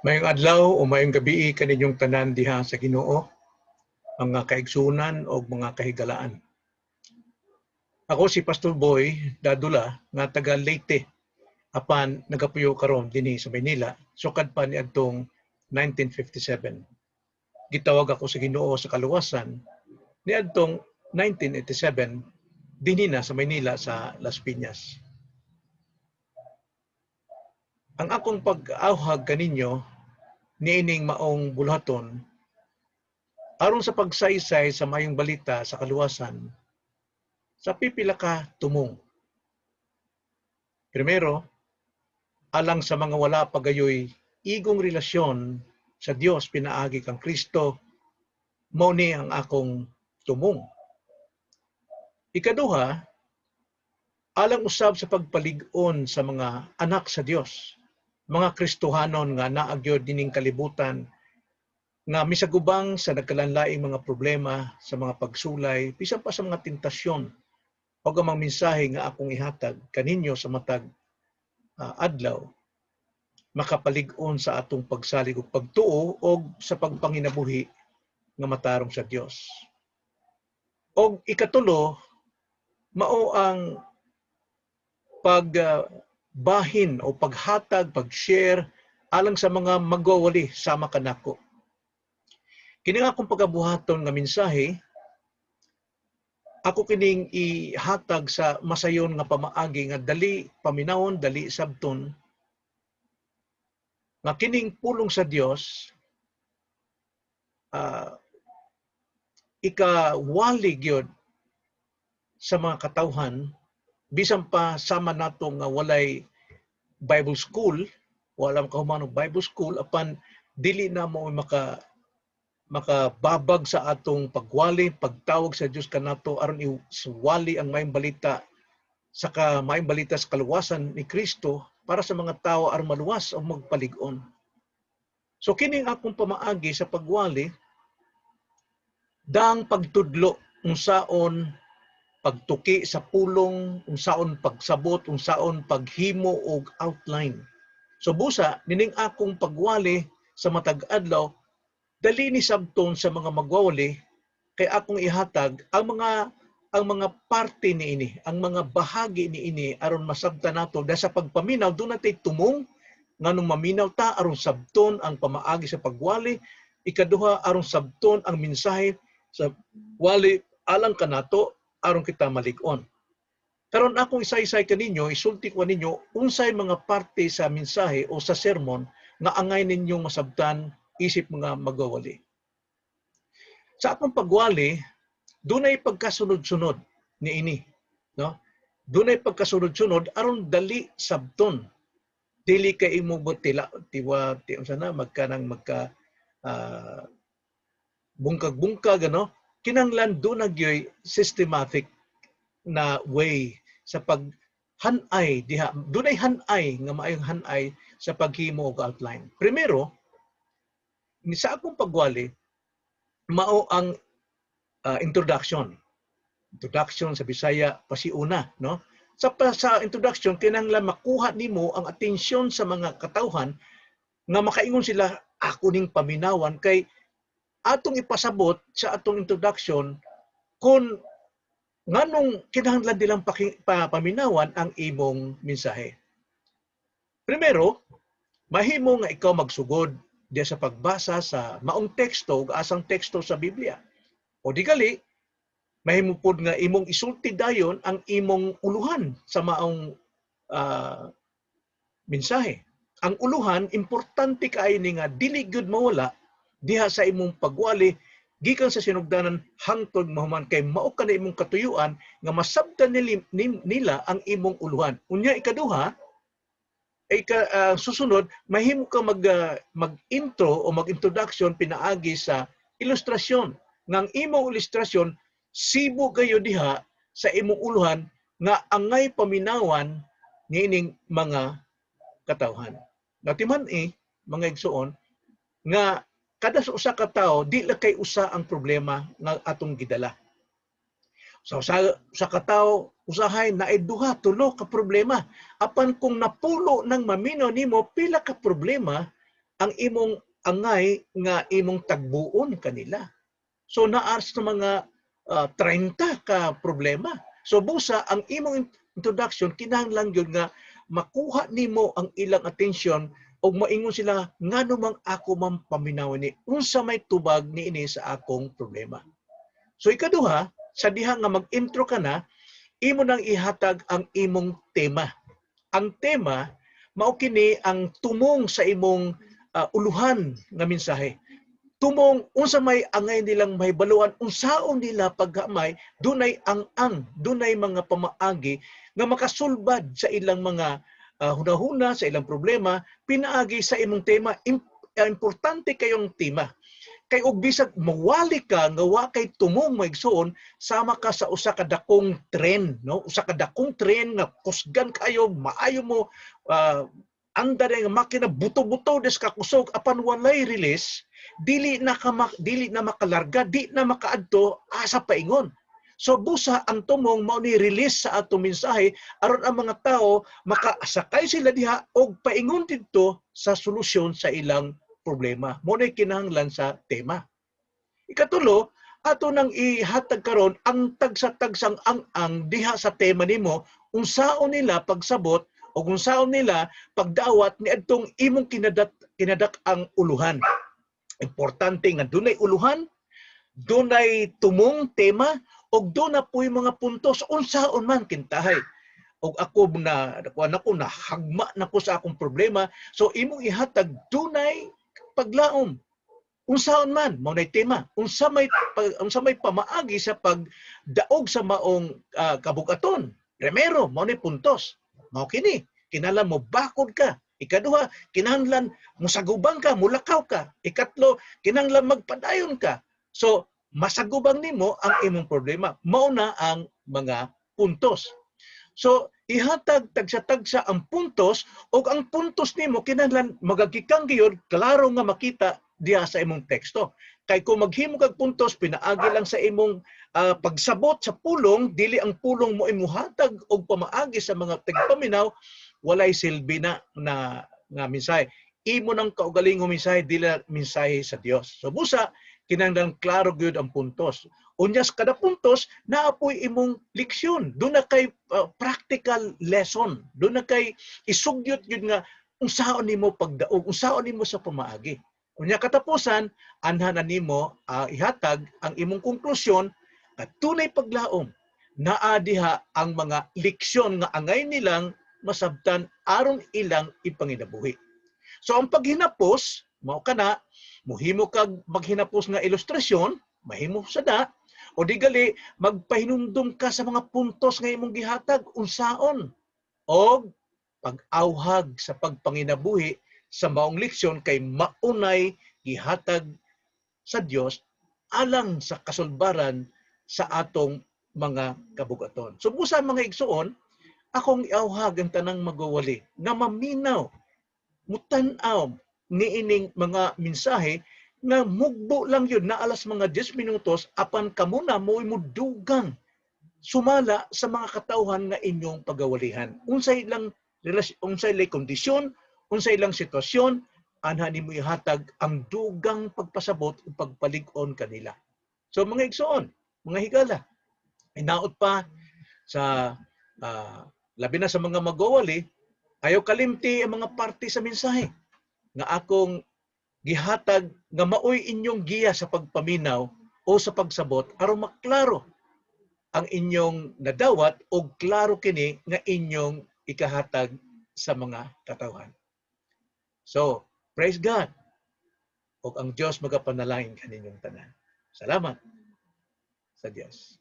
Maayong adlaw o maayong gabii kaninyong tanan diha sa Ginoo, mga kaigsunan o mga kahigalaan. Ako si Pastor Boy Dadula nga taga Leyte apan nagapuyo karon dinhi sa Maynila sukad pa niadtong 1957. Gitawag ako sa Ginoo sa kaluwasan niadtong 1987 dinhi na sa Maynila sa Las Piñas. Ang akong pag-awhag kaninyo niining maong buluhaton aron sa pagsaysay sa maayong balita sa kaluwasan sa pipila ka tumong. Primero, alang sa mga wala pa gayoy igong relasyon sa Dios pinaagi kang Kristo, mao ni ang akong tumong. Ikaduha, alang usab sa pagpalig-on sa mga anak sa Dios, mga Kristohanon nga naa gyud dining kalibutan nga misagubang sa nagkalanlaing mga problema, sa mga pagsulay, bisan pa sa mga tentasyon o ang mga mensahe nga akong ihatag kaninyo sa matag adlaw makapalig-on sa atong pagsalig ug pagtuo o sa pagpanginabuhi nga matarong sa Dios. Og ikatulo, mao ang pagbahin o paghatag, pag-share alang sa mga magwawali sama kanako. Kini nga akong pagabuhaton nga mensahe, ako kining ihatag sa masayon nga pamaagi nga dali paminawon, dali sabton, nga kining pulong sa Dios ikawali gyud sa mga katawhan bisan pa sama nato nga walay Bible school, wala makahuman og Bible school, apan dili na mo makababag sa atong pagwali, pagtawag sa Dios kanato aron iwali ang maayong balita sa ka maayong balita sa kaluwasan ni Kristo para sa mga tao aron maluwas o magpalig-on. So kini ang akong pamaagi sa pagwali, dang pagtudlo unsaon pagtuki sa pulong, unsaon pagsabot, unsaon paghimo og outline. So busa nining akong pagwali sa matag adlaw dali ni sabton sa mga magwawali kay akong ihatag ang mga parte niini, ang mga bahagi niini aron masabtan nato dahil sa pagpaminaw duna tay tumong nganong maminaw ta aron sabton ang pamaagi sa pagwali, ikaduha, aron sabton ang mensahe sa wali alang kanato aron kita malig-on. Karon akong isaysay kaninyo, isulti ko ninyo unsay mga parte sa mensahe o sa sermon nga angay ninyong masabtan isip mga magwawali. Sa akong pagwali, dunay pagkasunod-sunod niini, no? Dunay pagkasunod-sunod aron dali sabton. Dili kay imo tila tiwa ti unsa na magkanang magka bungkag-bungkag, ano? Kinanglan duna gyoy systematic na way sa paghanay diha. Dunay hanay nga maayong hanay sa paghimo og outline. Primero, ni sa akong pagwali, mao ang introduction. Introduction sa Bisaya, pasiuna, no? Sa introduction, kinahanglan makuha nimo ang atensyon sa mga katawhan nga makaingon sila, "Ako ning paminawan," kay atong ipasabot sa atong introduction kung nganong kinahanglan nilang paminawan ang imong mensahe. Primero, mahimo nga ikaw magsugod diya sa pagbasa sa maong teksto ug asang teksto sa Biblia. O di gali, mahimo pod nga imong isulti dayon ang imong uluhan sa maong mensahe. Ang uluhan, importante kaayo ni nga dili gyud mawala diha sa imong pagwali gikan sa sinugdanan hangtod mahuman kay mao ka na imong katuyuan nga masabtan nila ang imong uluhan. Unya ikaduha, ay ka, susunod, mahimo ka mag-intro o mag-introduction pinaagi sa ilustrasyon. Nga ang imong ilustrasyon sibo kayo diha sa imong uluhan nga angay paminawan niining mga katawhan. Natiman eh, mga igsuon, nga kada sa usa ka tawo di lang kay usa ang problema nga atong gidala. Sa usa, usa ka tawo usahay naay duha, tulo ka problema. Apan kung napulo nang maminaw nimo pila ka problema ang imong angay nga imong tagbuon kanila. So naa sa mga 30 ka problema. So busa ang imong introduction kinahanglan gyud nga makuha nimo ang ilang atensyon og maingon sila, "Ngano mang ako man paminawon ni? Unsa may tubag niini sa akong problema?" So ikaduha, sa diha nga mag-intro ka na, imo nang ihatag ang imong tema. Ang tema mao kini ang tumong sa imong uluhan nga mensahe. Tumong unsa may angay nilang mahibaluan, unsaon nila paghamay, dunay ang-ang, dunay mga pamaagi nga makasulbad sa ilang mga hunahuna, sa ilang problema, pinaagi sa imong tema. Importante kayong tema. Kay og bisag mawali ka nga wa kay tumong, mga igsoon, sama ka sa usa ka dakong tren, no? Usa ka dakong tren nga kusgan kayo, maayo mo andar nga makina, buto-buto des ka kusog, apan walay release, dili na makalarga, di na makaadto asa paingon. So busa ang tumong mao ni release sa atong mensahe aron ang mga tao makasakay sila diha og paingon didto sa solusyon sa ilang problema. Mao na kinahanglan sa tema. Ikatulo, ato nang ihatag karon ang tagsa-tagsang ang-ang diha sa tema nimo, unsaon nila pagsabot o unsaon nila pagdawat niadtong imong kinadak-ang uluhan. Importante nga dunay uluhan, dunay tumong tema ug duna po'y mga puntos unsaon man kintahay. Og ako na kuan ako na hagma na ko sa akong problema, so imong ihatag dunay paglaom. Unsaon man, mao nay tema. Unsa may pamaagi sa pagdaog sa maong kabugaton? Primero, mao nay puntos. Mao kini, kinahanglan mo bakod ka. Ikaduha, kinahanglan mosagubang ka, mulakaw ka. Ikatlo, kinahanglan magpadayon ka. So, masagubang nimo ang imong problema. Mao na ang mga puntos. So, ihatag tagsa-tagsa ang puntos ug ang puntos nimo kinahanglan magagikang gyud klaro nga makita diha sa imong teksto. Kay kung maghimo kag puntos pinaagi lang sa imong pagsabot sa pulong, dili ang pulong mo imuhatag og pamaagi sa mga tigpaminaw, walay silbi na na nga mensahe. Imo nang kaugalingong mensahe, dili na mensahe sa Dios. So busa kinahanglan klaro gyud ang puntos. Unya sa kada puntos naa poy imong leksyon. Duna kay practical lesson. Duna kay isugyot gyud nga unsaon nimo pagdaog, unsaon nimo sa pamaagi. Unya katapusan, anha na nimo ihatag ang imong konklusyon at tunay paglaom, naa diha ang mga leksyon nga angay nilang masabtan aron ilang ipanginabuhi. So ang paghinapos, mao kana, muhimo kag maghinapos nga ilustrasyon, mahimo sa da, o di gali magpahinumdum ka sa mga puntos nga imong gihatag unsaon og pag-awhag sa pagpanginabuhi sa maong leksyon kay maunay gihatag sa Dios alang sa kasulbaran sa atong mga kabugaton. So busa, mga igsoon, akong iawhag ang tanang magwawali nga maminaw, mutan-aw niining mga mensahe nga mugbo lang yun na alas mga 10 minutos, apan kamo na mo mudugang sumala sa mga katawhan nga inyong pagawalihan. Unsay ilang relasyon, unsay ilang kondisyon, unsay ilang sitwasyon, anha nimo ihatag ang dugang pagpasabot ug pagpalig-on kanila. So mga igsoon, mga higala, inaot pa sa labi na sa mga magwawali, ayaw kalimti ang mga parte sa mensahe nga akong gihatag nga maoy inyong giya sa pagpaminaw o sa pagsabot aron maklaro ang inyong nadawat o klaro kini nga inyong ikahatag sa mga katawhan. So, praise God. O ang Diyos magapanalangin kaninyong tanan. Salamat sa Diyos.